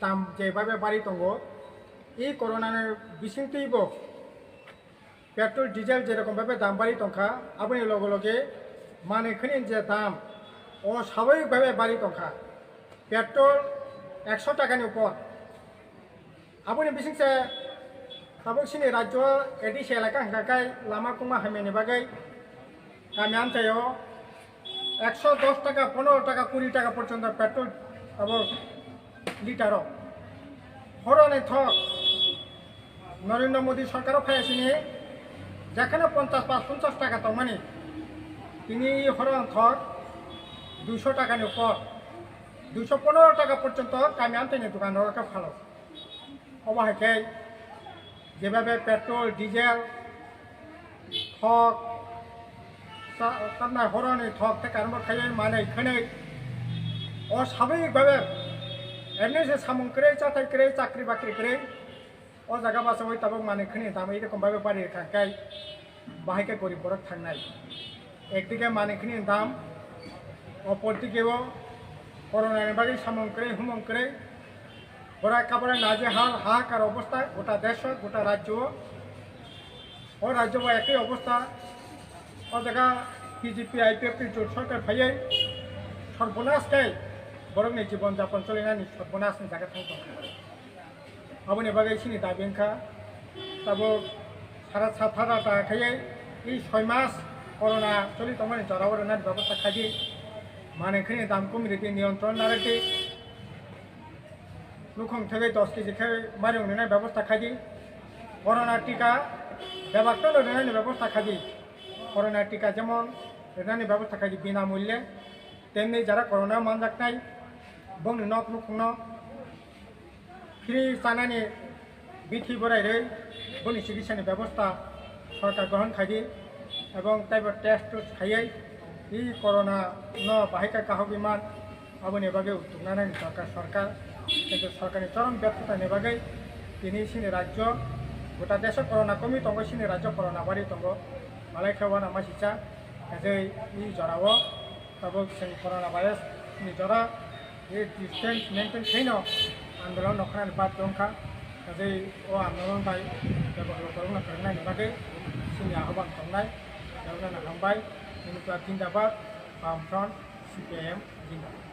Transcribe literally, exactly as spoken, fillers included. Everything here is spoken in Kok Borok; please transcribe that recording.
Tam je babe bari tongo, i corona ni bisingtwi bo petrol, diesel je rokom babe dam bari tongkha, aboni loge loge manwi khini je dam, o swababik babe bari tongkha. Petrol ekso taka ni upor. Aboni bisingse tabuk chini rajyo A D C elaka hwnkha khe lama kungma hamyani bagwi kami amchaio ekso dos taka, pondro taka, kuri taka porjonto petrol abo litero. Horoni thok Narendra Modi sorkaro phai sini jekheno ponchash ba ponchash taka tongmani, tini horoni thok duiso takani upor, duiso pondro taka porjonto kami amchaini dokan rok khe phalo. Obo hai khe jebabe petrol, diesel, thok, cha-, chamnai horoni thok tei karmo khaiwi manwi khwnwi. O swababik babe emni se samung kwrwi, chathai kwrwi, chakri bakri kwrwi. O jaga bachawi tabuk manwi khwnwi dam ei rokom babe bari rwkha khe bahai khe gorib borok thangnai. Ekdike manwi khwnwi dam, opor dike o corona ni bagwi samung kwrwi, humung kwrwi. Borai kabrai naje hal hahakar obostha gota desho, gota rajyo. O rajyo bo ekoi obostha. O jaga B J P I P F T jot sorkar phaiwi sorbonas khe borokni jibon japon cholinani sorbonasni jaga thang tongkha. Aboni bagwi chini dabi wngkha, tabuk sara saphara ta khaiwi i soi mas corona choli tongmani jorao rwnani bebosta khaidi, manwi khini dam kumi rwdi, niyontron narwdi. Nukhung thagwi dos kg khe mairung rwnai bebosta khaidi. Corona tika bebak tongno rwnani bebosta khaidi. Corona tika jemon rwnani bebosta khaidi binamulye, temni jara corona manjaknai bongni nok nukhungno free chanani bithi borai rwi boni chikitsani bebosta sorkar grohon khaidi, ebong teibo test test khaiwi i corona no bahai khe kahogwi man, aboni bagwi utuknani sorkar, sorkar, kintu sorkarni chorom bethatani bagwi tini chini rajyo gota desho corona komwi tongo, chini rajyo corona bari tongo, malai khe uanama sisa, kajai i jorao. Tabuk chwng corona virus ni jora, e, distance maintain khaino andolon no khnani bad wngkha. Kajai o andolon bai bebak rok borokno kwrwngnaini bagwi chini ahoban tongnai. Borokno hambai, nini kla jindabad, Bam Front, C P I M jindabad.